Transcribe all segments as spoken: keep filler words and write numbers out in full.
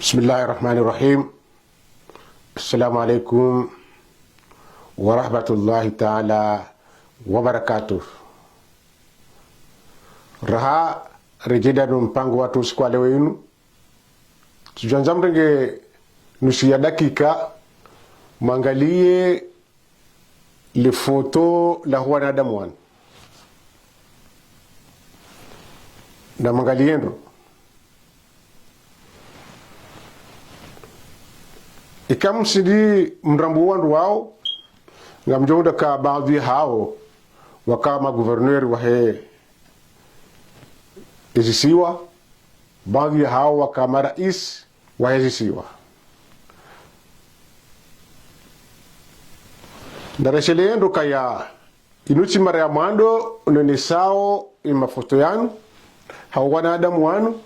بسم الله الرحمن الرحيم. السلام عليكم ورحمة الله تعالى وبركاته. Raha redjeda no mpango watru usiku wa leo inu, tsidjwandza mrenge nusu ya dakika, mwangaliye le foto la wanadamu wanu. Namwangaliye ndro. Ika mtsindi mrambuwa wandru wao, ngamdjo hundra ka baadhwi yahao waka magouverneur wahe ezisiwa, baadhwi yahao waka marais wahe ezisiwa. Ndareshelee ndro kaya inu tsi mara ya mwando nionesao ye mafoto yanu, hao wanadamu wanu.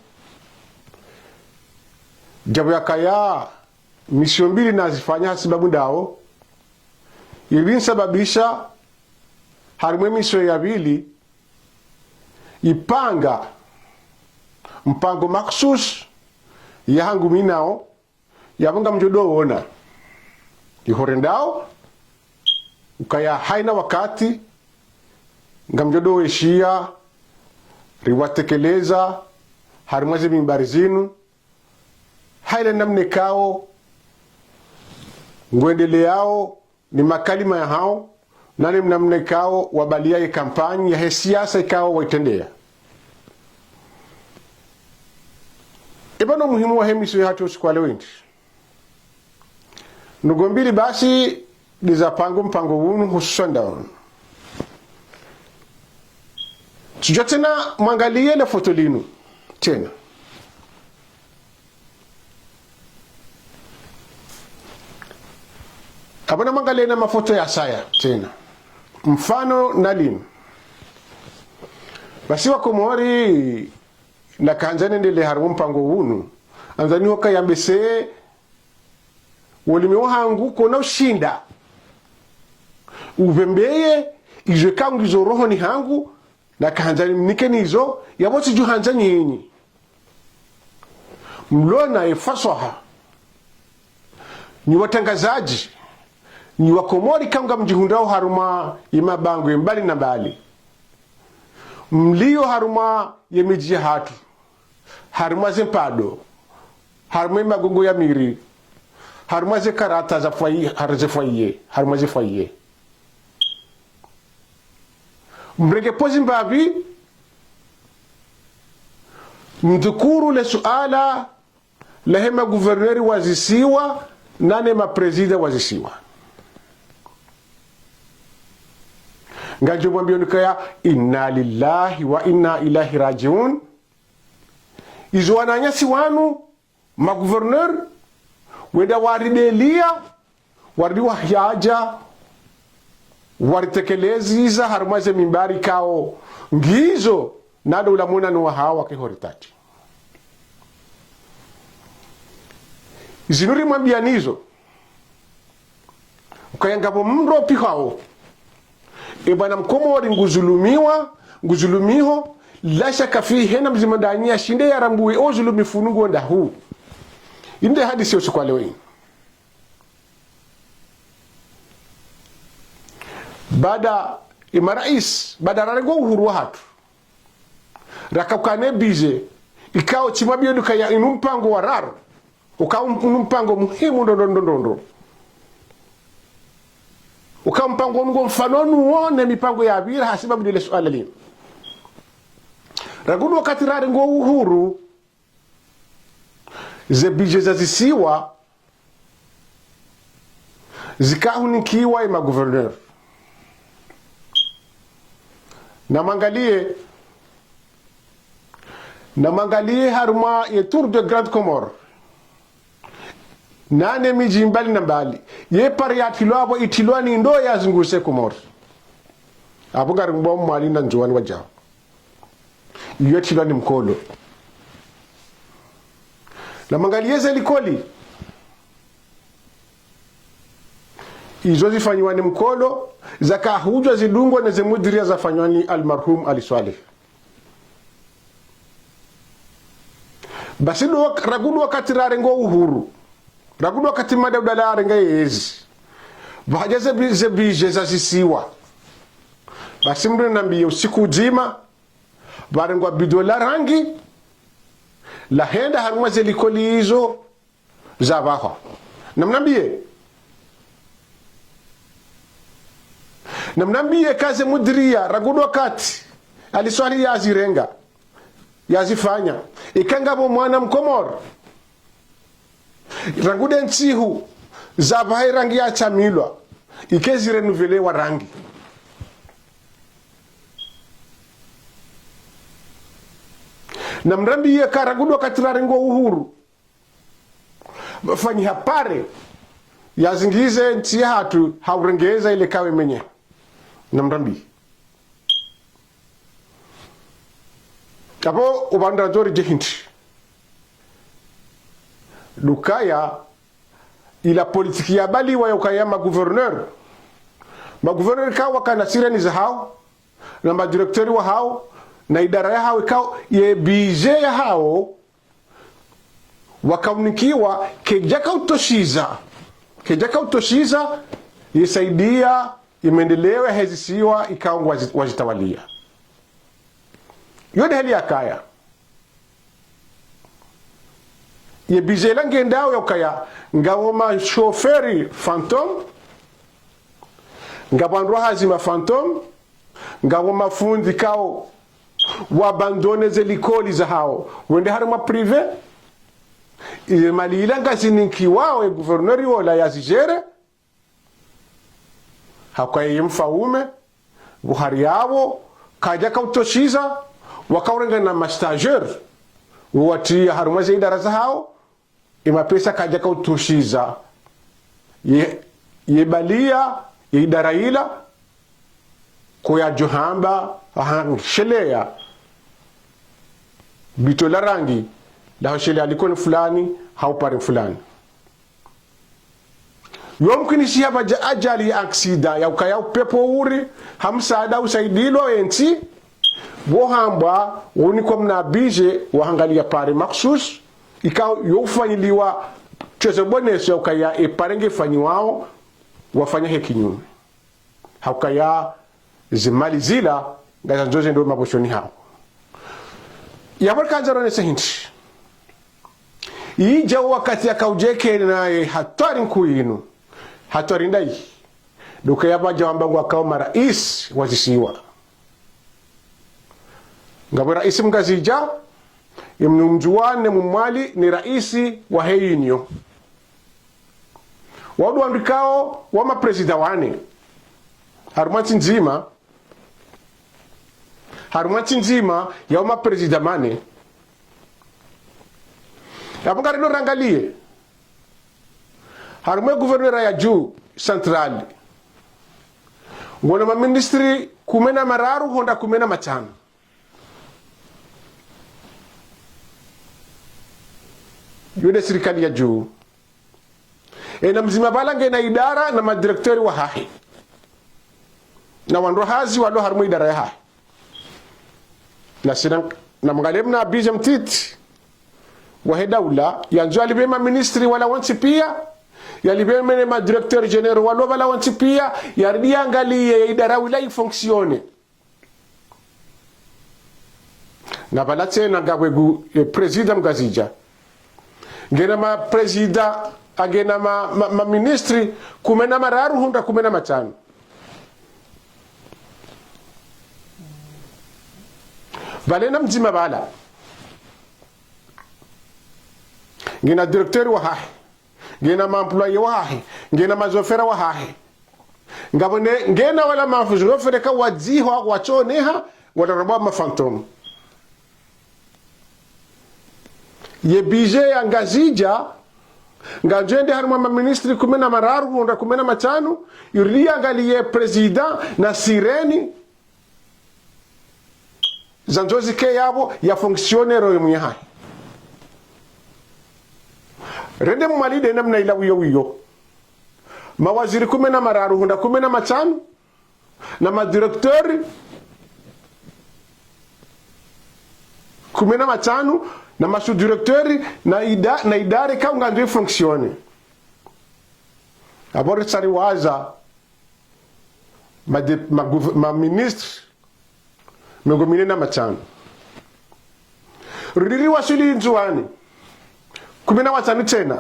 Djabu ya kaya misio mbili nazifanya ha sababu ndao, ili nisababisha harimwa ye misio ya pvili, ipanga mpango makhsus yahangu mi nao, yapvo ngamdjo ndo wona iho rendao, ukaya haina wakati ngamdjo ndo weshiya riwatekeleza harimwa ze mimbari zinu, ha ile namna ikao ngwendeleao ni makalima yahao, na ni namna ikao wabaliya ye kampanyi yahe siasa ikao waitrendeya. Eba no muhimu wahe misio yahatru usiku wa leo inu. Ndrongoo mbili basi ndiza panga mpango unu, hususwani ndao unu. Tsidjo tsena mwangaliye le foto linu tsena. Apvo namwangaliye na mafoto yasaya tsena. Mfano na linu. Basi wa Komori, nakahandza nendelee harimwa mpango unu, handza nihoka yambese wolimi wahangu kona ushinda upvembeye izo ikao ngizo rohoni hangu, nakahandza nimnikeni izo, yapvo tsidjo handza nyinyi mlo na ye faswaha, nyi watrangazadji, nyi wa Komori ikao ngamdjihundrao harumwa ye mabangwe mbali na mbali, mlio harumwa ye midji yahatru, harumwa ze mpando, harumwa ye magongo ya miri, harumwa ze karata za fwayi-, har-, ze fwaye, harumwa ze fwaye. Mrenge pozi mbapvi, mdhukuru le suala lahe magouverneur wa zisiwa, nane maprezida wa zisiwa. Ngamdjo mwambiya unu kaya, إنا لله وإنا إليه راجعون. Izo wananyasi wanu, magouverneur, wenda waribeliya, waridi wahadja, waritekeleza harumwa ze mimbari ikao ngizo, na ndo ula mwana no wahao wake horitati. Zinu rimwambiyani zo, ukaya ngapvo mndru opvihao, e bwana mkomori nguzulumiwa, nguzulumiho, la shaka fihi, hena mdzima ndani yashinde yarambuwe o zulumifu unu ngo ndahu. Inde hadisi yo usiku wa leo inu. Baada ye marais, baada rarenge uhuru wahatru, raka ukana ye budget ikao tsi mwambiyo unu kaya inu mpango wa raru, ukao m-, unu mpango muhimu ndro ndro ndro ndro ndro. Ukao mpango unu ngo mfano nuwo ne mipango yapvira ha sababu ndile suala linu. Rangu unu wakati rarenge uhuru, ze budget za zisiwa zikahunikiwa ye magouverneur. Namwangaliye, namwangaliye harumwa ye Tour de Grande Comore, nane midji mbali na mbali, ye pare yatrilwa apvo itrilwa ni ndo yazunguse Komori. Apvo ngari mbwa Mwali na Ndzuwani wadjao. Iyo itrilwa ni mkolo. Namwangaliye ze likoli, izo zifanyiwa ni mkolo, zakahudjwa zidungwa ne ze mudiriya zafanywa ni almarhum Ali Swaleh. Basi ndo wak-, rangu ndo wakati rarengwa uhuru. Rangu ndo wakati Mada Abdallah arenga yezi. Pvahadja ze bi-, ze budget za zisiwa. Basi mndru nambiye usiku udzima, pvarengwa bido la rangi, lahenda harumwa ze likoli izo zapvahwa. Namnambiye. Namnambiye ka ze mudiriya, rangu ndo wakati Ali Swalihi yazirenga, yazifanya. Ika ngapvo mwana Mkomori, rangu nde ntsihu zapvaha ye rangi yatsamilwa, ike zi renouvelé wa rangi. Namnambiye ka rangu ndo wakati rarengwa uhuru, pvafanyiha pare yazingize ntsi yahatru ha urengeza ile kawe menye. Namnambiye. Apvo upvandra ndzori dje hindri. Ndo ukaya ila politiki yabaliwa ya ukaya ma gouverneur. Ma gouverneur kawo wakana sireni zahao, na ma directeur wahao, na idara yahao ikao, ye budget yahao, wakaunikiwa, kedjaka utoshiza. Kedjaka utoshiza, yisaidia, ye maendeleo yahe zisiwa, ikao ngwazi-, wazitawaliya. Yo nde hali yakaya. Ye budget ila ngendao ya ukaya, ngapvo ma chauffeur fantôme, ngapvo wandru wa hazi ma fantôme, ngapvo mafundi kao wa abandonné ze likoli zahao, wende harumwa privé. Ye mali ila ngazinikiwao ye gouverneur wola yazigéré. Hauka ye mfaume, pvo hari yapvo, kadjaka utoshiza, wakaurenga na ma stagiaire, uwatiya harumwa ze idara zahao, ye mapesa kadjaka utoshiza. Ye, ye baliya, ye idara ila, ko yadjo hamba, aha, sheleya. Bido la rangi, lahoshelea likoli fulani, hau pare fulani. Yo mkinishiha pvadja ajali ya aksida, ya ukaya upepvo uri, ha msaada usaidilwa ye ntsi, pvo hambwa, wonikwa mna budget, wahangaliya pare makhsus, ikao yo ufanyiliwa, tsi ze boneso ya ukaya ye pare nge fanyiwao, wafanya he kinyume. Haukaya ze mali zila, ngazandzo zende mapvoshoni hao. Yapvo rikandza ronese hindri. Idja wakati yakaudjeke naye hatwari nkuu inu. Hatwari ndayi. Ndo ukaya pvadja wamba ngwakao ma rais wa zisiwa. Ngapvo rais Mngazidja, ye mnu Mndzuwani, Mmwali, ni rais wahe Union. Wao ndo wandru ikao wa ma président wane. Harumwa ntsi ndzima. Harumwa ntsi ndzima ya wa ma président mane. Yapvo ngarindo rangaliye. Harumwa ye gouvernorat ya juu, central. Ngwona ma ministres kume na mararu hwenda kume na matsanu. Yo nde sirikali ya juu. Ena mdzima pvala ngena idara na ma directeurs wahahe. Na wandru hazi walo harumwa idara yahahe. Na sina, na mwangalie mna budget mtiti wahe daula, yandzo yalipve ma ministres wala wontsi pia, yalipve mene ma directeurs généraux walo pvala wontsi pia, yaridi yangaliye idara wila ifonctionne. Na pvala tsena ngapvo gu, eh, président Mngazidja. Ngena ma président, angena ma, ma, ma ministres kume na mararu hwenda kume na matsanu. Pvale na mdzima pvala. Ngena directeur wahahe. Ngena ma employés wahahe, ngena ma chauffeurs wahahe. Ngapvo ne, ngena wala ma chauffeurs ka wadzihwa, watsoneha, wala rambwa ma fantômes. Ye budget ya Ngazidja, ngandzo yende harumwa ma ministres kume na mararu, hwenda kume na matsanu, yuridi yangaliye président na sireni, zandzo zike yapvo ya fonctionner ye mwenye hahe. Rende Mmwali nde namna ila wiyo wiyo. Mawaziri kume na mararu hwenda kume na matsanu, na ma directeurs kume na matsanu, na ma sous-directeur, na ida-, na idara ikao ngandzo ifonctionner. Apvo ritsariwaza ma de-, ma gouv-, ma ministre mengo mine na matsanu. Riri waswili Ndzuwani, kume na watsanu tsena.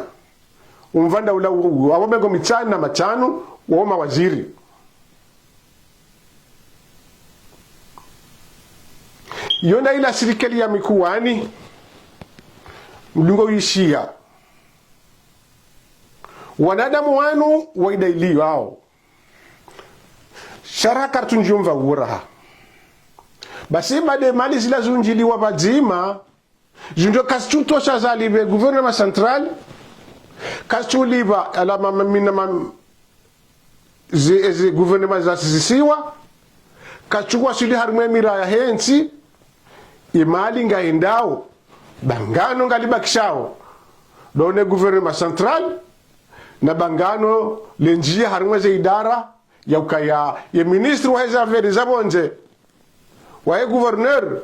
Umva nda ula u-, u-, apvo mengo mitsanu na matsanu, wo mawaziri. Yo nda ila sirikali ya Mikoani, mdungo wishiya. Wanadamu wanu waida iliyo ao. Sha raha karitsundji umva uraha. Basi baada mali zila zundjiliwa pvadzima, zindjo kazitsutosha zalipve gouvernement central, kazitsulipva ala ma-, ma-, mina ma-, zi-, ezi gouvernement za zisiwa, kazitsuwaswili harimwa emira yahe ntsi, imali ngayendao, bangano ngalibakishao, ndo ne gouvernement central, na bangano lendjiya harimwa ze idara, ya ukaya ye ministre wahe ze affaires za pvondze, wahe gouverneur,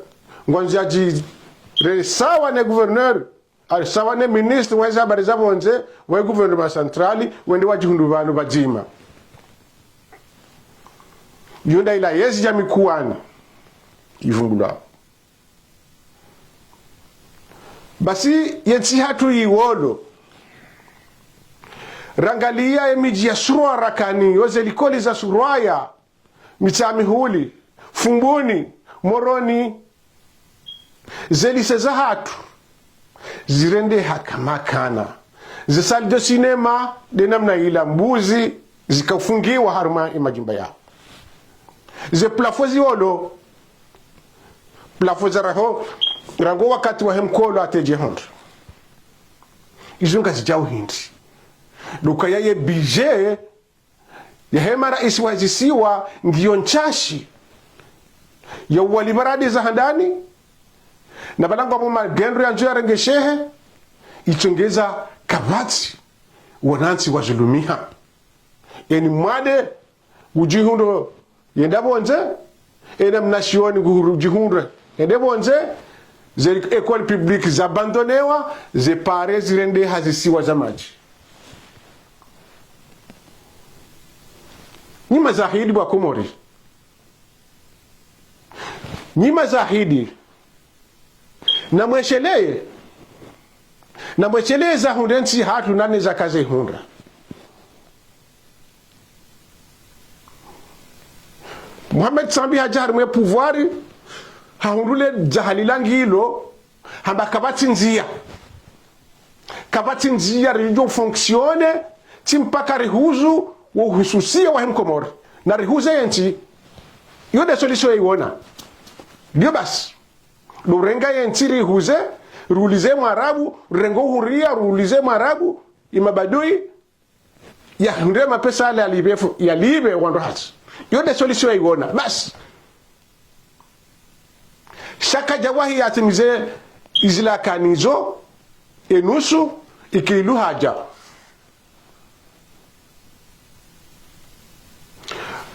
ngwandzo yadjire sawa ne gouverneur, ali sawa ne ministre wahe ze habari za pvondze, wahe gouvernement central, wende wadjihundru pvanu pvadzima. Yo nda ila yezi ya Mikoani ivumbulwa. Basi, yentsi hatru iwolo. Rangaliya emidji ya Surwaya rakani, yo ze likoli za Surwaya, Mitsamihuli, Fumbuni, Moroni, ze lycée za hatru zirendeha kamakana. Ze salle de cinéma, nde namna ila mbuzi, zikafungiwa harumwa emajumba yao. Ze plafo ziwolo, plafo za raho, rangu wakati wahe mkolo hata djehundra. Izo ngazidjao hindri. Ndo ukaya ye budget yahe maraisi wahe zisiwa ngiyo ntsashi. Ya uwalipva radi za handani, na pvala ngwapvo magendro yandzo yarengeshehe, itsongeza kapvatsi wanantsi wazulumiha. Eni mwade udjihundro yenda pvondze, ena mnashioni ngudjihundro yende pvondze, ze école publique zabandonnewa, ze pare zirendeha zisiwa za madji. Nyi mazahidi wa Komori. Nyi mazahidi. Namwesheleye. Namwesheleye zahundra entsi hatru nane zakaze ihundra. Mohamed Sambi hadja harimwa e pouvoir, hahundru le dzaha lila ngilo, hamba kapvatsi ndziya. Kapvatsi ndziya ridjo fonctionner, tsi mpaka rihuzu wo uhususiya wahe mkomori. Na rihuze yentsi. Yo nde solution yayiwona. Ndiyo basi. Ndo urenga yentsi rihuze, riulize mwarabu, rirengo uhuriya, riulize mwarabu, emabadui, yahundre mapesa yale yalipve fu-, yalipve wandru hatsi. Yo nde solution yayiwona. Basi. Sha kadjawahi yatimize ezilakanizo, enusu, ikilu hadja.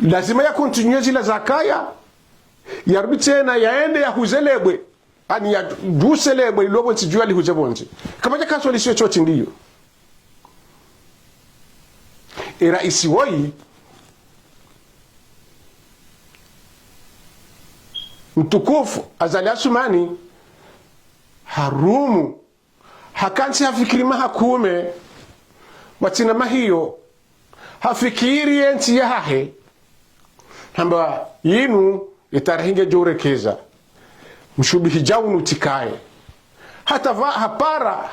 Lazima ya continuer zila zakaya, yarudi tsena, yaende yahuze lebwe. Ani yaduse lebwe, ilopvo ntsi djuwa lihuze pvondze. Kapvadjaka solution tsotsi ndiyo. E raisi woyi, mtukufu Azali Assoumani, harumu, hakantsi hafikiri maha kume, watsina mahiyo, hafikiri yentsi yahahe, hamba yinu etarehi ngedjo urekeza. Mshubihi dja unu tsikaye. Hata pva-, hapara,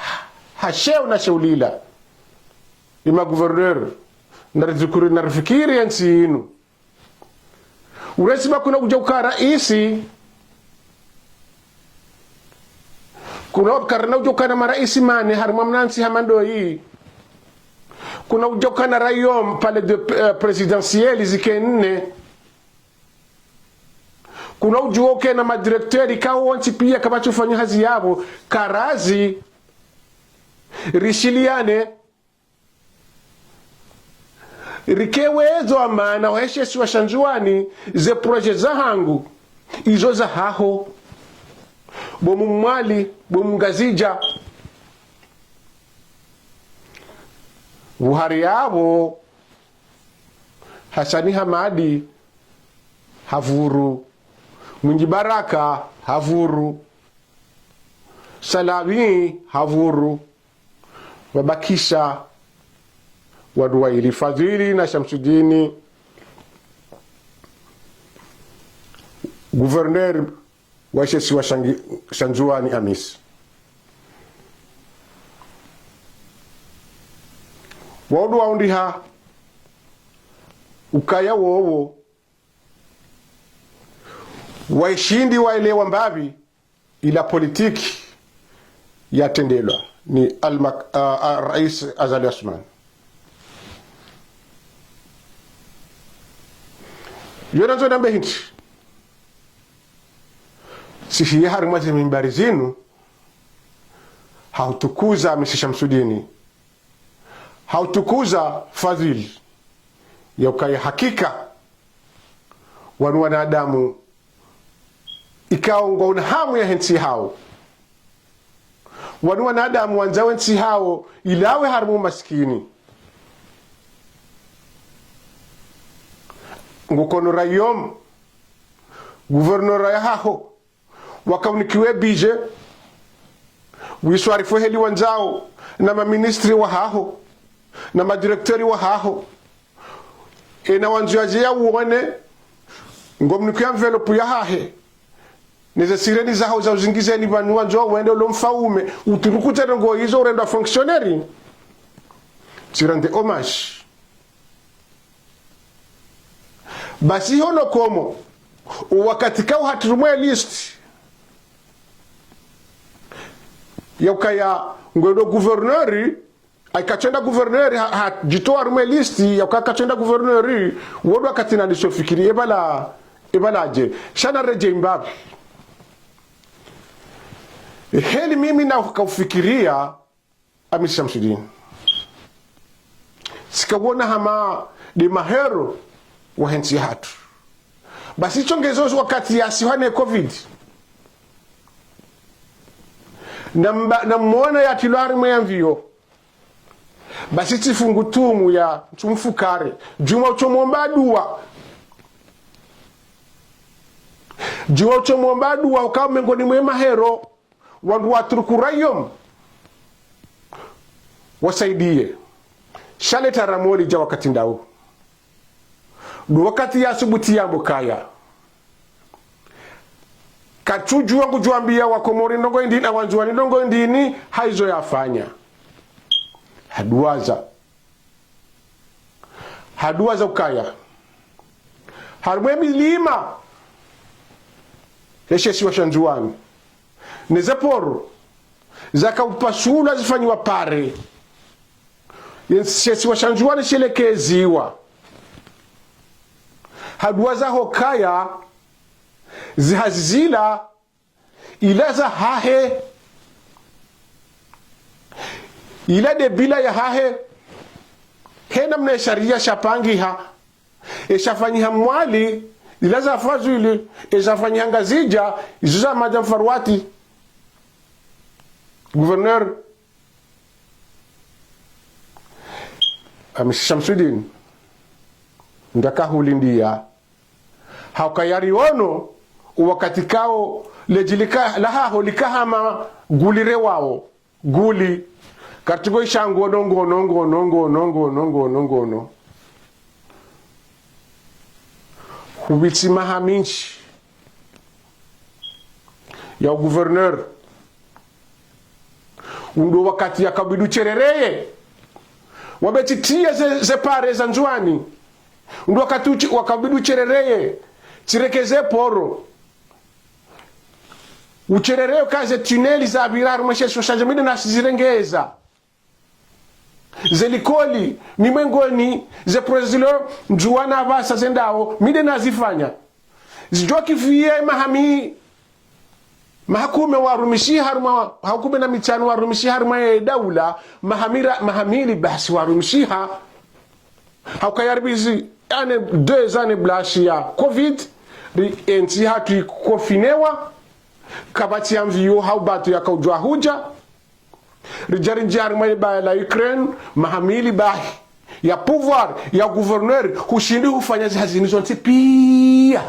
hasheo na sheulila. Ema gouverneur, narizukuri, narifikiri yentsi yinu. Uresi ba kuna udja uka raisi, kuna karina udja ukana maraisi mane, harimwa mnantsi hama ndoyi. Kuna udja ukana royaume, palais de, eh, présidentiel, zike nne. Kuna udja ukana madirecteur, ikao wontsi piya kapvatsu ufanya hazi yapvo, karazi, rishiliane, rike wezo amana, waheshe isiwa sha Ndzuwani, ze projet zahangu, izo zahaho. Bo Mwali, bo Ngazidja. Pvuhari yapvo, Hasani Hamadi, hapvuru. Mwinyi Baraka, hapvuru. Salami, hapvuru. Pvabakisha wandru wayili, Fadhwili na Shamsudini, gouverneur wa she isiwa sha Ngi-, sha Ndzuwani, Amisi. Wandru waundiha ukaya wowo, washindi waelewa mbapvi ila politiki yatrendelwa ni Almak-, a, a, Rais Azali Assoumani. Yo nandzo nambe hindri. Sihiye harimwa ze mimbari zinu, hautukuza Amisi Shamsudini, hautukuza Fadhwili, ya ukaya hakika, wanu wanadamu ikao ngwauna hamu yahe ntsi hawo. Wanu wanadamu wandzao entsi hawo ilawe harimwa umasikini. Ngukono Royaume, gouverneur yahaho, wakaunikiwe budget, wiswarifu heli wandzao, na maministri wahaho, na madirecteur wahaho. Ena wandzo yadje yauone, ngomnike enveloppe yahahe, neze sireni zaho za uzingizeni pvanu wandzo wende ulo mfaume, uturuku tena ngo izo urendwa fonctionnaire. Tsirende hommage. Basi hono komo, owakati ka uhatirumwe liste ya ukaya ngwendo gouverneur, ayi katsenda gouverneur, ha, hadjitowa harumwe liste ya ukaya katsenda gouverneur, wandru wakati naliso fikiri, ebala, ebala dje. Sha naredjei mbapvi. Heli mimi nakaufikiria, Amisi Shamsudini, tsikauona hama nde mahero wahe ntsi yahatru. Basi tsongezo wakati yasihwa ne covid, namba-, namwona yatrilwa harimwe ya mviyo. Basi tsifungu tumu ya ntsumfukare, djumwa utsomwomba dua. Djumwa utsomwomba dua, ukao mengoni mwe mahero wandru waturuku Royaume wasaidiye. Sha le tara moli dja wakati ndawo. Ndo wakati yasubuti yambe ukaya katsudjuwa ngudjwambiya wakomori ndrongo indrini, na wandzuwani ndrongo indrini, ha izo yafanya. Haduwaza. Haduwaza ukaya harimwe milima yeshe isiwa sha Ndzuwani, neze poro zakaupasulwa zifanyiwa pare, yeshe isiwa sha Ndzuwani shelekeziwa. Haduwaza hukaya zihazi zila, ila zahahe, ila nde bila yahahe, he namna ye sharia shapangiha, eshafanyiha Mwali, ila za Fazwili, eshafanyiha Ngazidja, izo za Madjamfarwati. Gouverneur Amisi Shamsudini, ndakahulindiya. Hauka yari ono, owakati kao ledji lika-, lahaho lika hama guli rewao. Guli. Kartiko isha ngono, ngono, ngono. Hupvitsi maha mindji ya ugouverneur. Undo wakati yakaubidi utsherereye. Wambe tsitiye ze, ze pare za Ndzuwani. Undo wakati utsi-, wakaubidi utsherereye. Tsirekeze poro. Utsherereye uka ze tunnel zapvira harumwa she isiwa shanje mi nde nasizirengeza. Ze likoli, mi mwengoni, ze projet zilo Ndzuwani apvasa zendao, mi nde nazifanya. Zidjo kifiye maha mi-, maha kume warumishiha harumwa, maha kume na mitsanu warumishiha harumwa ye daula, maha mira-, maha mili basi warumishiha. Hauka yaribizi, année, deux années blanches ya covid, ri-, entsi yahatru ikofinewa, Kapvatsi avion hau bateau yakaudjuwa hudja. Ridja rindjiya harimwa le baya la Ukraine, maha mili bahi. Ya pouvoir, ya gouverneur, hushindi hufanya zihazi zinu zontsi piya.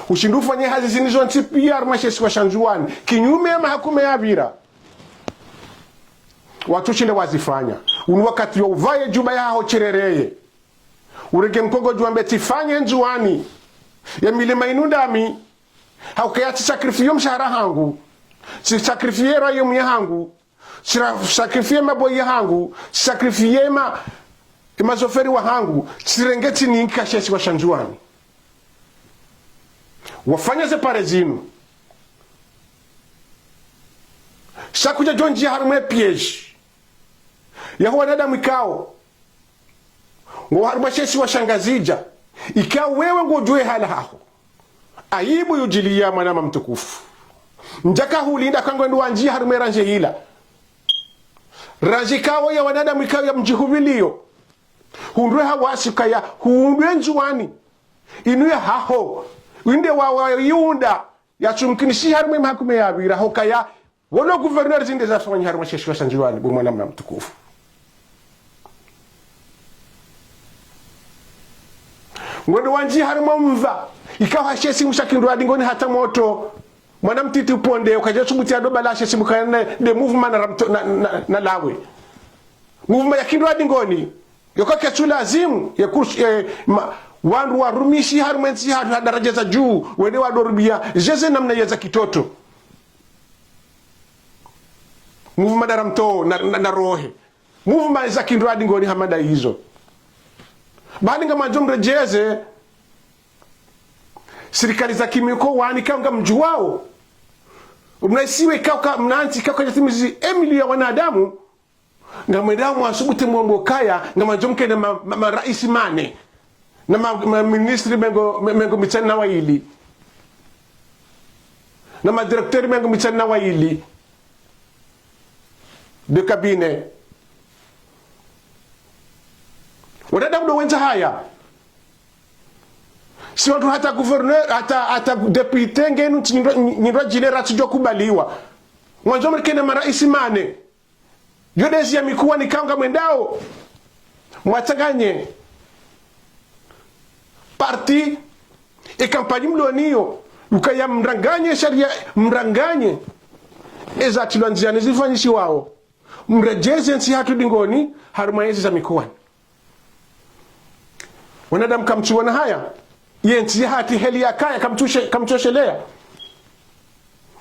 Hushindi hufanya hazi zinu zontsi piya harimwa she isiwa sha Ndzuwani. Kinyume ya maha kume yapvira. Watsu shinda wazifanya. Unu wakati wa upvaye djuba yaho shirereye. Urenge mkogo djuwa mbe tsifanye Ndzuwani. Ye milima inu ndami. Haukaya tsisacrifier mshahara hangu. Tsisacrifier royaume yahangu. Tsira-, sacrifier maboyi yahangu. Tsisacrifier ma, ma chauffeur wahangu. Tsirenge tsininke she isiwa sha Ndzuwani. Wafanya ze pare zinu. Sha kudja djo ndjiya harimwa ye piège. Yaho wanadamu ikao. Ngo harimwa she isiwa sha Ngazidja. Ikao wewe ngodjuwe hala haho. Aibu yudjiliya mwananya mtukufu. Ndjaka hulinda kangwe ndo wandjiya harimwa ye randje yila. Randje ikao ya wanadamu ikao ya mdjihupviliyo. Hundrwe hawasi kaya, hundrwe Ndzuwani. Inu yahaho. Inde wa, wa yiunda. Yatsumkini shi harimwa ye maha kume yapvira. Hukaya, wono gouverneur zinde zafanya harimwa she isiwa sha Ndzuwani, bo mwananya mtukufu. Ngwendo wandjiya harimwa mva, ikao ha she isimu sha Kindu Adingoni hata moto. Mwana mtiti uponde, ukadja subuti ya doba la she isimu kaya ne, nde mouvement na ramto, na, na, na lawe. Mouvement ya Kindu Adingoni. Yoko ketsu lazimu, ye kurs-, ye, ma, wandru warumishi harimwa ye ntsi ha, ha daraja za juu, wende wadorubia, jeze namna yeza kitoto. Mouvement daramto, na, na, na rohe. Mouvement za Kindu Adingoni hama nda izo. Bali ngamwandzo mredjeze, sirikali za kimikoani ikao ngamdjuwao. Mna isiwa ikao ka, mna ntsi ikao kayatimizi emilio ya wanadamu, ngamwendao mwasubuti mwambe ukaya, ngamwandzo mkene ma, ma, ma raisi mane. Na ma, ma ministre mengo, me, mengo mitsanu na wayili. Na ma directeur mengo mitsanu na wayili. De cabinet. Wanadamu ndo wendza haya. Si wandru hata gouverneur, hata, hata député ngenu ntsi nyindwa, nyindwa djine ratsidjo kubaliwa. Mwandzo mkene ma raisi mane. Yo ndezi ya mikoani ikao ngamwendao. Mwatsanganye. Parti. Ye kampanyi mloniyo. Ukaya mranganye sharia, mranganye. Eza tilwa ndziani zifanyishiwao. Mredjeze ntsi hatru dingoni, harimwa yezi za mikoani. Wanadamu kamtsuona haya, ye ntsi yahatru heli yakaya kamtsushe-, kamtsusheleya.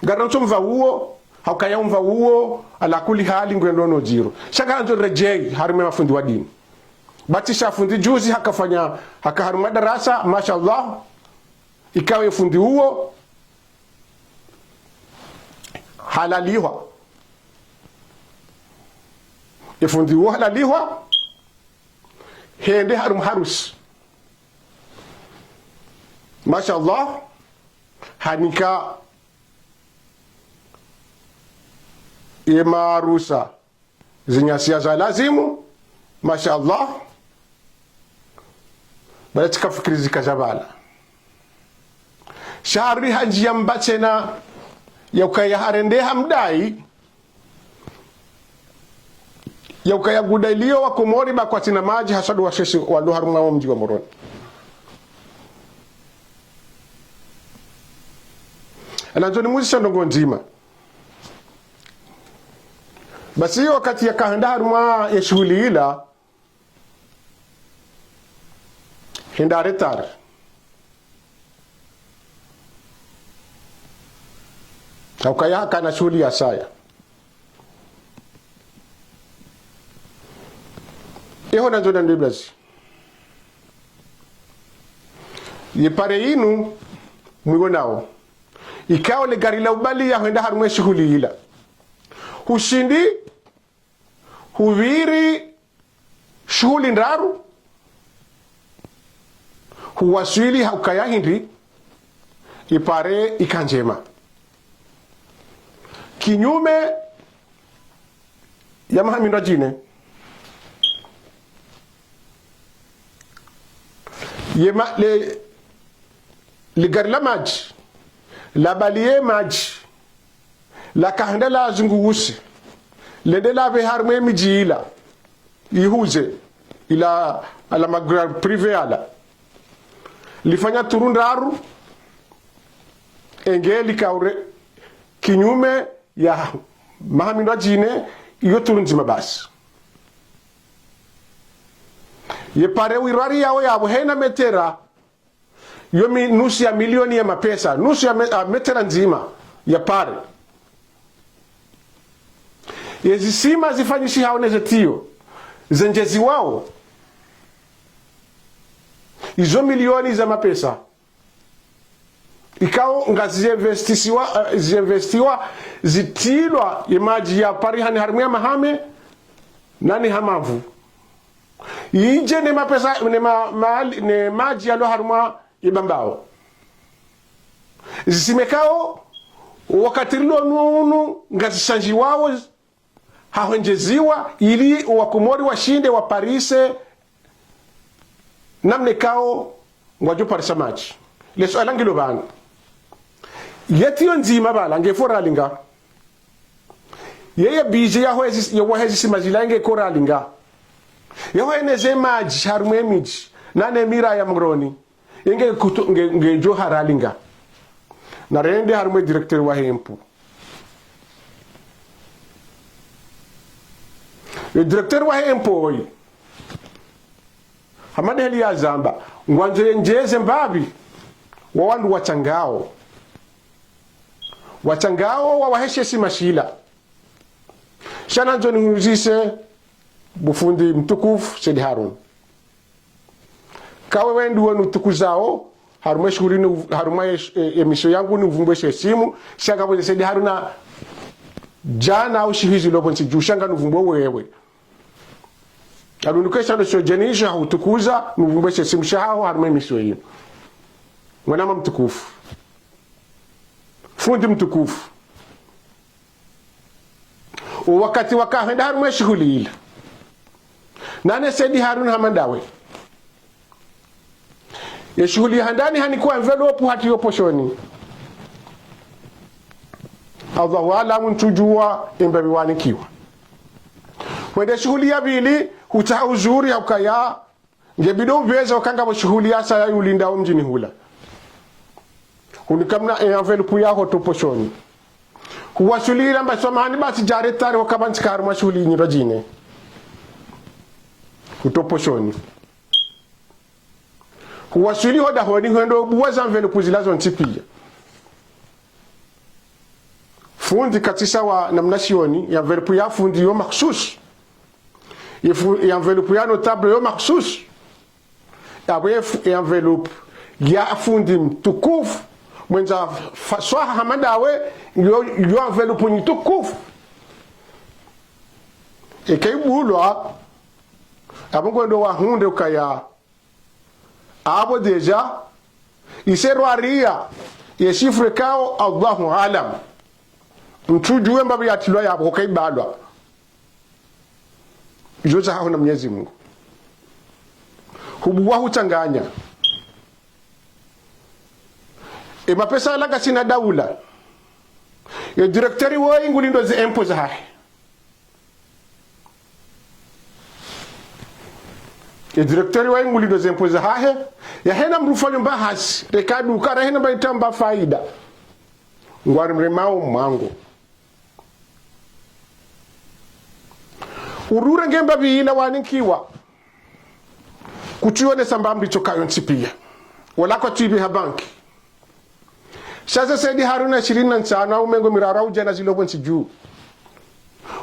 Ngarandzo mva uwo, haukaya umva uwo, ala kuli hali ngwendo no djiro. Sha ngarandzo redjeyi, harimwa ye mafundi wa dini. Bati sha fundi juzi hakafanya, haka harimwa darasa, mashallah, ikao ye fundi uwo, halalihwa. Ye fundi uwo halalihwa, hende harimwa harusi. Mashallah, hanika ye maharusa zinyasiya za lazimu, mashallah. Bala tsikafikiri zika za bala. Sha hari handjiya mba tsena, yaukaya harendeha mdayi, yaukaya guda iliyo wa Komori ba kwatsina madji haswa ndo washeshe walo harumwa wo mdji wa Moroni. Nandzo nimuzise ndrongo ndzima. Basi wakati yakahenda harumwa ye shuhuli ila, henda retard. Haukaya hakana shuhuli ya saya. Eho nandzo nandwe blazi. Ye pare inu mwiwonao. Ikao le gari la ubaliya hwenda harumwa ye shuhuli ila. Hushindi hupviri shuhuli ndraru, huwaswili haukaya hindri, ye pare ika ndjema. Kinyume ya maha mindru djine, ye ma, le, le gari la madji, labaliye madji, lakahenda lazunguwuse, lende lapve harumwa emidji ila, ihuze, ila, ala magari privé ala. Lifanya turu ndraru, enge likaure kinyume ya maha mindru djine, iyo turu ndzima basi. Ye pare wirwari yawo yapvo hena metera, yo mi-, nusu ya milioni ya mapesa, nusu ya me-, a, metera ndzima ya pare. Ye zisima zifanyishihawo ne ze tiyo, zendjeziwawo, izo milioni za mapesa. Ikao ngazi ziinvestisiwa, eh, ziinvestiwa, zitilwa ye madji ya parihani harumwa ya mahame, nani hamavu. Idje ne mapesa, ne ma-, mali, ne madji yalo harumwa ye Bambao. Zisima ikao, wakati rilo nunu, ngazishandjiwawo, hahwendjeziwa, ili Wakomori washinde waparise namna ikao ngwadjo parisa madji. Le suala ngilo pvanu. Ye tiyo ndzima pvala, nge fo ralinga. Yeye budget ya hwezi, ya hwezi sima zila nge ko ralinga. Ya hweneze madji harumwa emidji, nane mira ya Moroni. Yenge kutu-, nge, ngedjo ha ralinga. Narende harumwa directeur wahe impôt. Ye directeur wahe impôt oyi, hama ndeheli yazamba, ngwandzo yendjeze mbapvi wa wandru watsangao. Watsangao wawaheshe sima shila. Sha nandzo nihuzise bo fundi mtukufu Said Harun. Kawe wendru wanu utukuzao, harumwa ye shughuli ni uv-, harumwa ye sh-, e, emission yangu ni uvumbwe she simu, sha ngapvo ze Said Haruna djana au shihizi lopvo ntsi dju, sha nga ni uvumbwe wewe. Alunduke sha ndo sho djenisha, utukuza, ni uvumbwe she simu shahaho, harumwa emission yinu. Mwanama mtukufu. Fundi mtukufu. O wakati wakahenda harumwa ye shughuli ila, nane Said Harun hama ndawe. Ye shughuli ya handani hanikwa enveloppe hatiyo poshoni. Allahu aalamu ntsudjuwa embapvi wanikiwa. Hwende shughuli ya pvili, hutsaha uzuri ya ukaya, nge bidi upveze ukanga pvo shughuli ya saya yulinda o mdjini hula. Hunika mna e enveloppe yaho to poshoni. Huwaswili ila mba swamahani basi djare tari wakaba ntsika harumwa shughuli nyindji djine. Huto poshoni. Huwaswili ho dahoni hwendo buwa ze enveloppe zila zontsi piya. Fundi katsisa wa namna shioni, ye enveloppe ya fundi yo makhsus. Ye fu-, ye enveloppe ya notable yo makhsus. Yapvo ye fu-, ye enveloppe ya fundi mtukufu, mwendza fa-, swaha hama ndawe, yo, yo enveloppe nyi tukufu. Eka ibulwa, yapvo ngwendo wahundre ukaya. Apvo déjà, ise rwariya, ye chiffre kao, Allahu alam. Ntsudjuwe mbapvi yatilwa yapvo, hoka ibalwa. Izo zahaho na Mwenyezi Mungu. Hubuwa hutsanganya. E mapesa yala ngasina daula. Ye directeur woyi ngulindo ze impôts zahahe. Ye directeur wa inguli ndo ze impôts zahahe, yahena mdru fanyo mba hazi, reka duka, rahena mba itamba faida. Ngwari mremao mwango. Urure ngemba pvila wanikiwa. Kutsuyonesa mba mbi tsokayo ntsi piya. Wala kwatsuibi ha banki. Sha ze Said Haruna ishirini na ntsanu au mengo miraru au djana zilopvo ntsi dju.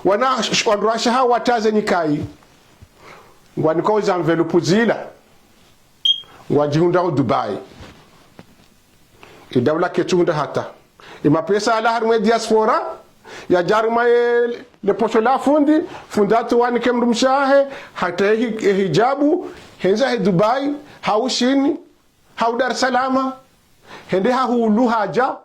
Wana sh-, wandru washe hawa wataze nikayi. Ngwanikao ze enveloppe zila. Ngwadjihundrao Dubai. Idaula ketsuhundra hata. Imapesa yala harumwa ye diaspora, yadja harumwa ye, le posho la fundi, fundi hata wanike mdrumshe wahe, hata ye hi-, ye hijabu, hendza he Dubai, hau Shini, hau Dar es Salaam, hende hahulu hadja,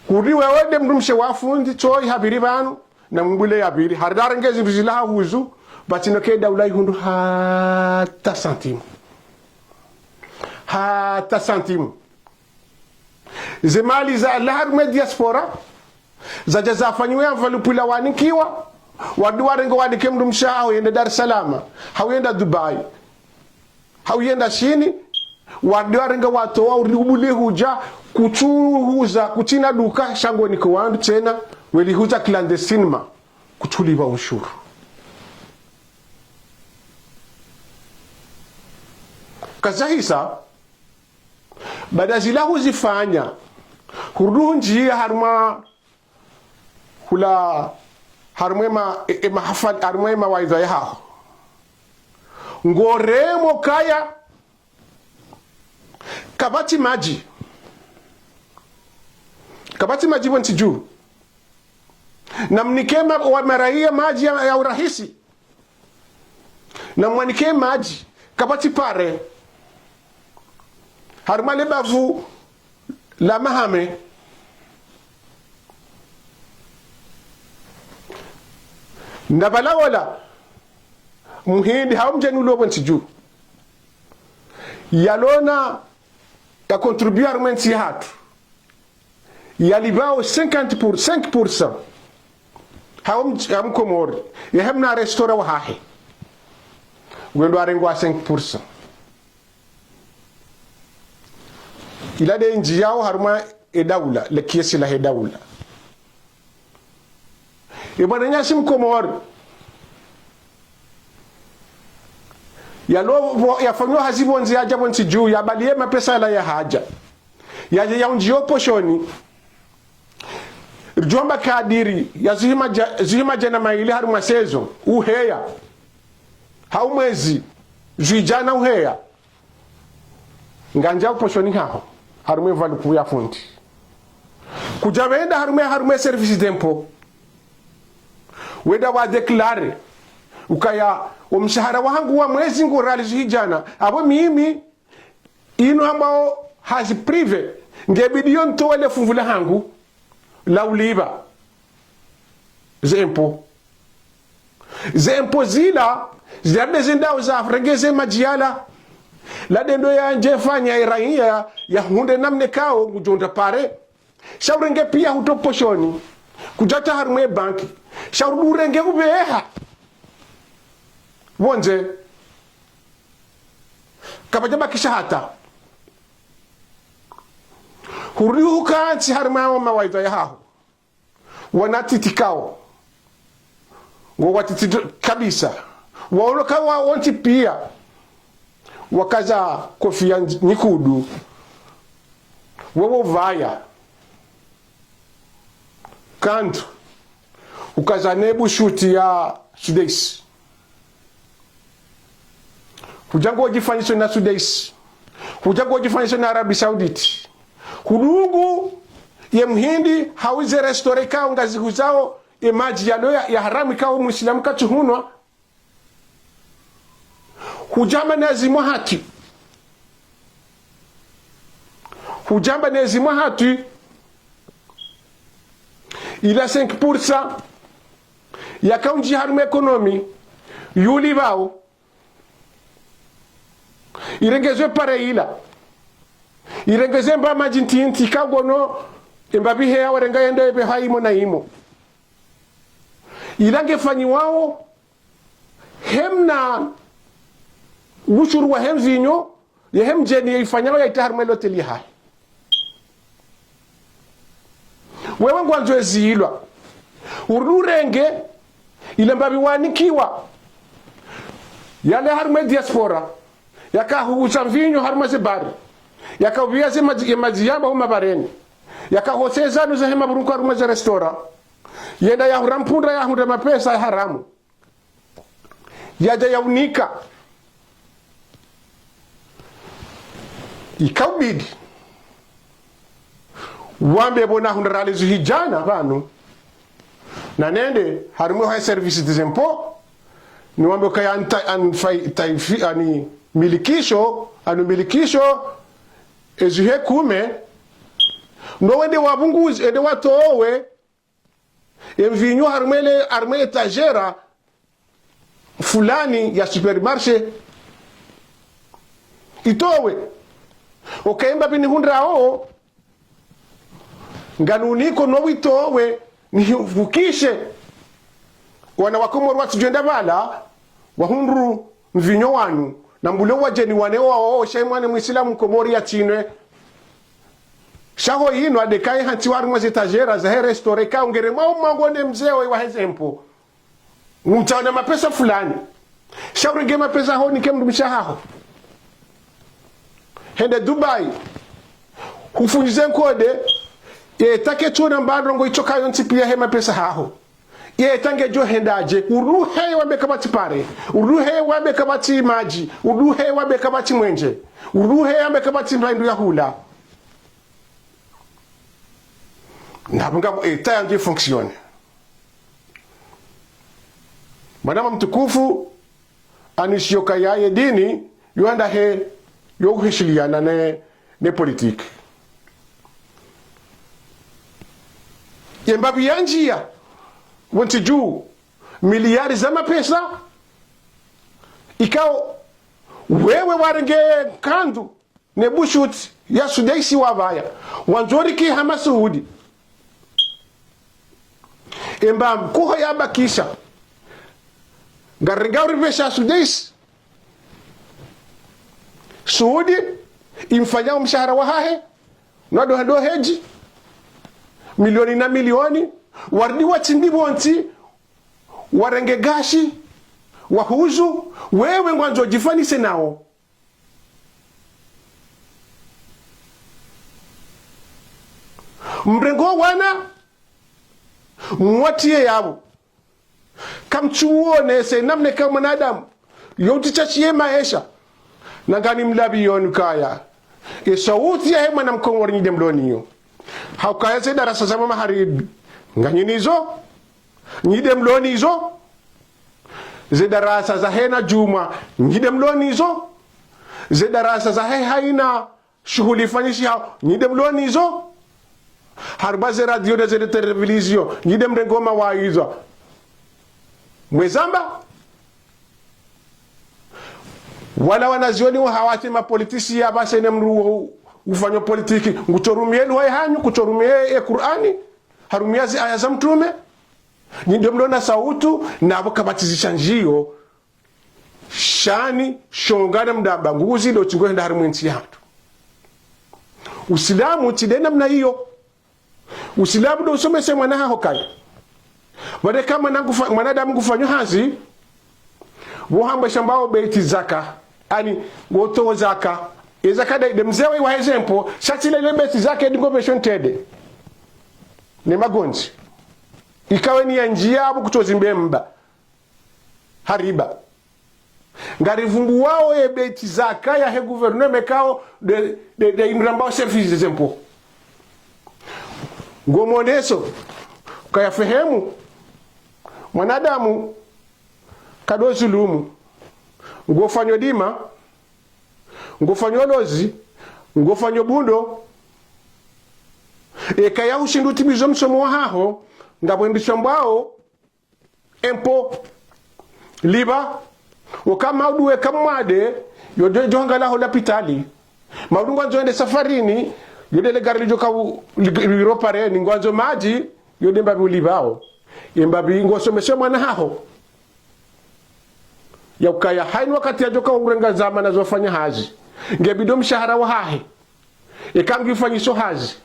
kuri wewe nde mdrumshe wa fundi, tsoyi ha pvili pvanu, na mbule ya pvili. Haridara nge zindru zila hahuzu, batsino ke daula ihundru hata santimu. Hata santimu. Ze mali zalawa harumwa diaspora, zadja zafanyiwa enveloppe ila wanikiwa, warudi warenge wanike mdrumshe haho yende Dar es Salaam, hau yende Dubai, hau yende Shini, warudi warenge watowa, urudi ubule hudja, kutsuhuza, kutsina duka, sha ngo nike wandru tsena, weli hudja clandestinement, kutsulipva ushuru. Kazahisa, baada zila huzifanya, hurudi hundjiya harumwa hula, harumwa ema, e, ema hafali, harumwa ema waidha yahaho. Ngoremo kaya, kapvatsi madji. Kapvatsi madji pvontsi dju. Namnike ma-, wa maraya madji ya, ya urahisi. Namwanike madji, kapvatsi pare. Harumwa le bavu la Mahame. Ndapvala wola, muhindi hau mdjeni uliyo pvontsi dju, yalona ya contribuer harumwa entsi yahatru, yalipvao cinquante pour, cinq pour cent. Hau m-, hau Mkomori, yahe mna restaurant wahahe, wendo arengwa cinq pour cent. Ila nde ndjiyao harumwa e daula, le kiesi lahe daula. E mwananyasi Mkomori, yalo, yafanyao hazi pvondze yadja pvontsi dju, yabaliye mapesa yala yahadja, yadja yaundjiye oposhoni. Ridjomba kadiri ya zihwi madja-, zihwi madjana mayili harumwa saison, uheya. Hau mwezi, zihwi djana uheya. Ngandjia oposhoni haho, harumwa enveloppe ya fundi. Kudja wenda harumwa, harumwa service d'impôt, wenda wa déclarer ukaya omshahara wahangu wa mwezi ngo riali zihwi djana, apvo mimi inu ambao hazi privé, ngebidi yo ntowe le fungu lahangu la ulipva ze impôt. Ze impôt zila, zila nde zendao zarenge ze madji yala. La nde ndo yandje fanya e raiya yahundre namna ikao ngudjo hundra pare. Sha urenge pia hutowa oposhoni, kudja ta harumwa e banki. Sha urudi urenge upveha pvondze. Kapvadja bakisha hata. Hurudi hukantsi harumwa o mawaidha yahaho. Wanantiti ikao ngo wantiti kabisa. Waoloka wa wontsi pia. Wakaza kofia nyi-, nyikudu. Wewe upvaya kandu, ukaza ne bushuti ya Sudais. Hudja ngodjifanyisao na Sudais. Hudja ngodjifanyisao na Arabie Saoudite. Hudungu ye muhindi hau ze restaurant ikao ngazihuzao e madji yalo ya, ya haramu ikao muislamu katsuhunwa. Hudjamba ne zimwa hatwi. Hudjamba ne zimwa hatwi. Ila cinq pour cent yakaundji harumwa économie, yulipvao. Irengezwe pare ila. Irengezwe mba madji ntiti ikao ngono, emba pvihe ya warenga yendo epveha imo na imo. Ila ngefanyiwao, hemna ushuru wahe mvinyo, yahe mdjeni yaifanyao yaita harumwa e loteli yahahe. Wewe ngwandzo ezilwa. Urudi urenge, ile mbapvi wanikiwa. Yale harumwa e diaspora. Yakahuza mvinyo harumwa ze bari. Yakapvia ze madji, ye madji yamba huma bareni. Yakahoseza nu zahe maburungu harumwa ze restaurant. Yenda yahura mpundra yahundra mapesa ya haramu. Yadja yaunika. Ikaubidi wambe pvo nahundra riali zihwi djana pvanu. Na nende, harumwa ha service des impôts, niwambe ukaya anta-, anfai-, taifi-, ani milikisho, anu milikisho, ezihwi kume, ndo wende wapvunguze, ende watowe, emvinyo harumwa ele, harumwa etagère fulani ya supermarché. Itowe. Okaya mbapvi nihundrao, Ngamniko no wito we, nihivukishe wana wa Komori watsidjwenda pvala, wahundru mvinyo wanu, na mbule wadjeni wane wao, sha mwana Muislamu Mkomori yatsinwe. Sha ho yinu adekaye hantsi harumwa ze tajera zahe restaurant, ka ungere mwa umango ne mze wo wahe ze mpo. Ngutsaho na mapesa fulani. Sha urenge mapesa ho nike mdrumishe haho. Hende Dubai. Hufunyize nkode. Ye take tsona mbandrongo itsoka yontsi piya he mapesa haho. Ye tange djo henda dje. Uruhe wambe kapvatsi pare. Uruhe wambe kapvatsi madji. Uruhe wambe kapvatsi mwenje. Uruhe wambe kapvatsi mba hindru ya hula. Ndapvo ngapvo eta yandje fonctionne. Mwanama mtukufu, anishiyo kaya ye dini, yo anda he, yo uhishiliana ne, ne politique. Ye mbapvi yandjiya, wontsi dju, miliyari za mapesa, ikao, wewe warenge nkandu, ne bushutsi ya Sudaisi wapvaya. Wandzo riki hama Suudi. Emba mkoho yabakisha. Ngarenga uripvesha Sudaisi. Suudi, imfanya omshahara wahahe. Nado hado hedji. Milioni na milioni. Warudi watsindi pvontsi. Warenge gashi. Wahuzu. Wewe ngwandzo djifanise nao. Mrengo wana, mwatiye yapvo. Kamtsuwonese namna ka mwanadamu, yo utitsa shiye maesha. Na ngani mlapvi yonu kaya. Ye sauti yahe mwana Mkomori nyi de mloniyo. Haukaya ze darasa za mama Haribi. Nganyi nizo? Nyi de mlonizo? Ze darasa zahe na Djumwa, nyi de mlonizo? Ze darasa zahe haina shuhuli ifanyishiha, nyi de mlonizo? Harumwa ze radio na ze televizio, nyi de mrengo mawaidha? Mwezamba? Wala wanazioni wa hawati mapolitisi ya base ne mdru wo ufanyo politiki. Ngutsorumiye lugha yahanyu, kutsorumiye ye Kur'ani, harumiya zi aya za mtrume. Nyi de mlona sauti, napvo kapvatsi zishanjiyo. Shani, shongana mdamba, nguzi do tsingo henda harimwa entsi yahatru. Usilamu, tsi de namna iyo. Usilamu do usomese mwana haho kaya. Pvale ka mwana ngufa-, mwanadamu ngufanyo hazi, pvo hambwa shambao beti zaka, ani, ngotowo zaka. Ye zaka de, de mze wo wahe ze mpo, sha tsi le le beti zaka, de ngo pvesho ntende. Ne magondzi. Ikawe ni yandjiya apvo kutsozi mbe mba. Hariba. Ngarivumbuwao ye beti zaka yahe gouvernement kao de, de, de hindru rambao service des impôts. Ngomoneso, kaya fehemu, mwanadamu, kado zulumu, ngofanyo dima, ngofanyo lozi, ngofanyo bundo, eka ya ushindu utimizo msomo wahaho, ngapvo hindru shambwao, impôt, liba, oka maudu eka mwade, yo de djo hangala ho lapitali. Maudu ngwandzo ende safarini, yo de le gari lidjo ka u-, li-, liro pareni, ngwandzo madji, yo de mbapvi ulibao. Ye mbapvi ngosomese mwana haho. Ya ukaya haina wakati yadjo ka urenga zama na zo fanya hazi. Nge bidi mshahara wahahe. Eka ngu ifanyiso hazi.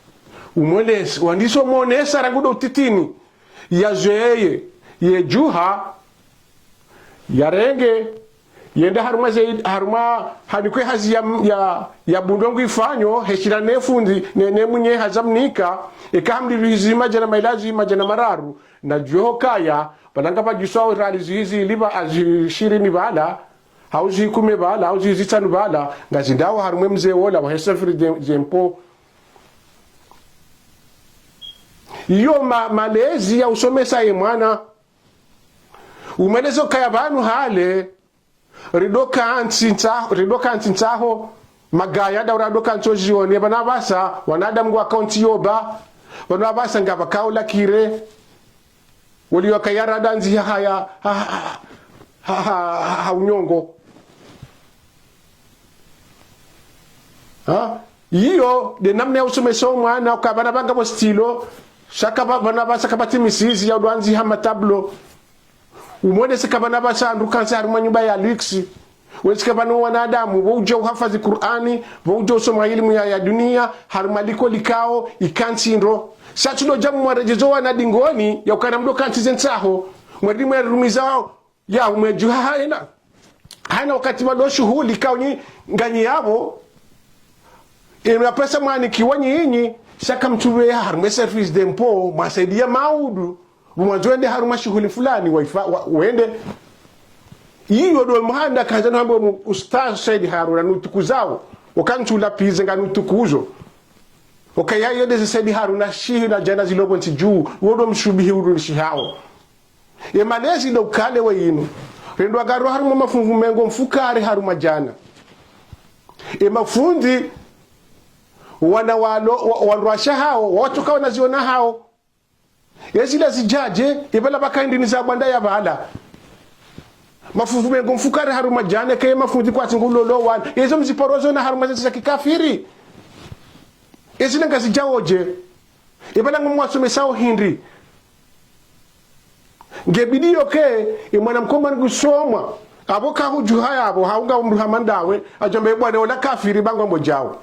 Umweleze, wandiso mwonesa rangu do utitini. Yazweye, yedjuha, yarenge, yende harumwa ze, harumwa hanikwe hazi ya, ya, ya bundo ngu ifanyo, heshila ne fundi, ne, ne mwenye hazi amnika, eka hamlipvi zihwi madjana mayili, zihwi madjana mararu, na djuwe hukaya, pvala ngapvadjiswao rali zihwi zili pva, a zihwi shirini pvala, hau zihwi kume pvala, hau zihwi zitsanu pvala, ngazindao harumwa mze wola wahe service des, des impôts. Iyo ma-, malezi ya usomesa ye mwana. Umweleze ukaya pvanu hale, rido kantsi ntsa-, rido kantsi ntsaho, magaya da urado kantsi ozioni, pvanu apvasa, wanadamu ngwa kaunti yoba, pvanu apvasa ngapvakao lakire, woli wakaya rada ndziha ya, ha, ha, ha unyongo. Ha? Iyo, nde namna ya usomesa omwana, uka pvanu pvanga pvo stylo, sha ka pva-, pvanu pvasa kapvatsi misizi ya udwanzi ha matablo. Umwonese ka pvanu pvasa ndru kantsi harumwa nyumba ya luxe. Wonese ka pvanu wanadamu, pvo udja uhafadhi Kur'ani, pvo udja usoma ilimu ya, ya dunia, harumwa likoli ikao, ikantsi ndro. Sha tsi ndo dja mwaredjeze owana dingoni, ya ukana mdo kantsi ze ntsaho. Mweri mwerumiza wao, ya umwedju ha-, haina. Haina wakati wa ndo shuhuli ikao nyi nganyi yapvo. Inu ya pesa mwanikiwa nyinyi, sha ka mtsuwe ya harumwa service d'impôt, mwasaidia maudu. Mwandzo wende harumwa shuhuli fulani, waifa-, wa-, wende. Iyo ndo muhanda kandza nuhambe mu-, Ustadh Said Haruna nutukuzao. Uka ntsula pize nga nutukuzo. Uka ya iyo ndeze Said Haruna shihi na djana zilo pvo ntsi dju. Wo ndo mshubihi uru nishihao. Ye malezi ndo ukale we inu. Rendwa ngaro harumwa mafungu mengo mfukare harumwa djana. Ye mafundi wana walo, wa-, wandrwasha hao, watoka wanaziona hao. Ye zila zidjadje, ye pvala pvaka indini za bwanda ya pvala. Mafungu mengo mfukare harumwa djana, ke ye mafundi kwatsi ngulolo wana. Ye zo mziparo zona harumwa zentsi za kikafiri. Ye zila ngazidjaodje. Ye pvala ngu mwasomesao hindri. Nge bidi yoke, ye mwana mkomani ngusomwa. Apvo kahudjuha yapvo, haunga umru hama ndawe, adjambe bwana ola kafiri pvangwa mbo djao.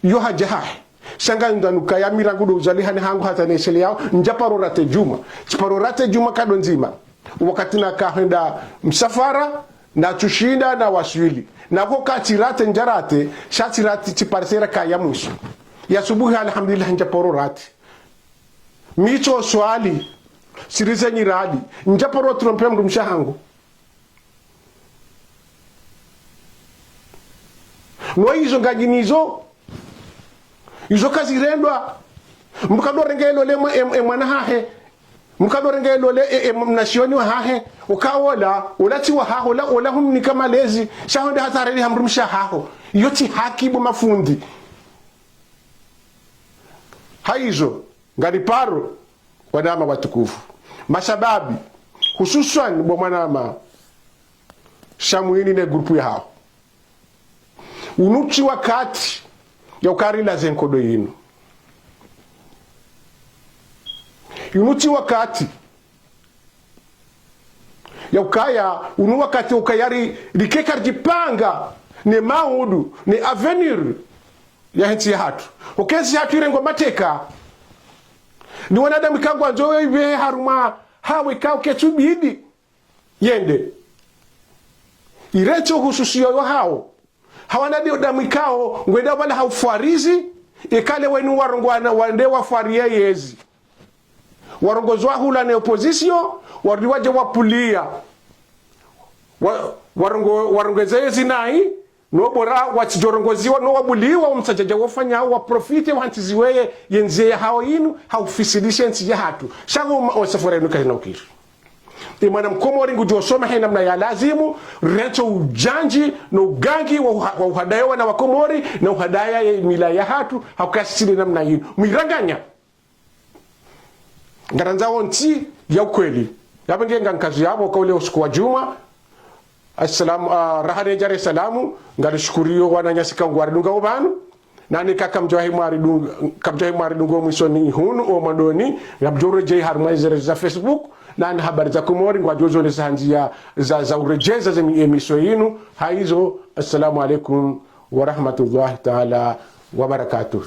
Iyo hadja hahe. Sha nga nda nuka ya mi rangu ndo uzalihane hangu hata neshele yao, ndjaparo rate djumwa. Tsiparo rate djumwa kado ndzima. Wakati naka hwenda msafara, natsushinda nawaswili. Nako ka tsirate ndjarate, sha tsirate tsiparisera ka ya mwiso. Ya subuhi, alhamdulillah, ndjaparo rate. Mi tso swali, tsirize nyiradi, ndjaparo trompe mdrumshe hangu. No izo nganyi nizo, izo kazirendwa, mdru kado renge lole mwa-, em-, em-, mwana hahe, mdru kado renge lole e-, em-, mnashioni wa hahe, uka ola, ola tsi wa haho, ola, ola humnika malezi, sha honde hata hareli ha mdrumshe haho. Iyo tsi haki bo mafundi. Haizo, nganiparo, wanama watukufu. Mashababi, hususwan bo mwanama Shamwini ne grupu yahao. Unu tsi wakati ya ukaya rilaze nkodo yinu. Unu tsi wakati ya ukaya, unu wakati ukaya ri-, rikeka ridjipanga ne maudu, ne avenir ya hentsi yahatru. Uka entsi yahatru irengwa mateka ni wanadamu ikao ngwandzo we ibehe harumwa hawe ikao ketsubidi yende. Irentsi uhususiyo wahao. Ha wanadamu ikao ngwenda pvala ha ufwarizi, ikale wenu warongwana wande wafwariye yezi. Warongozwa hula ne opposition, warudi wadje wapuliya. Wa-, warongo-, warongeze yezi nayi, no bora watsidjorongoziwa, no wabuliwa, wo msadjadja wofanya, waprofite, wahantsiziwe ye, ye ndziya yahao yinu, ha ufisidishe ntsi yahatru. Sha ngo ma-, o safura yinu kayina ukiri. Ye mwana mkomori ngudjo soma he namna ya lazimu, rentso udjandji, no ugangi, wa uha-, wa uhadaya wana wa Komori, na uhadaya ye mila yahatru, ha ukasiri namna yinu. Mwiranganya. Ngarandzao ntsi ya ukweli. Yapvo nge nga nkazu yapvo kaule usiku wa djumwa. Assalamu, ah, raha ne djare salamu. Ngarishukuriyo wananyasi ikao ngwaridungao pvanu. Nani ka kamdjawahi mwaridung-, kamdjawahi mwaridunga omwisoni hunu, omwandoni. Ngamdjo redjeyi harumwa ezere za Facebook. Nani habari za Komori, ngwadjo zonesa ha ndziya za, za uredjeza ze mi-, emisio yinu. Haizo, assalamu alaikum wa rahmatullahi taala wa barakatuh.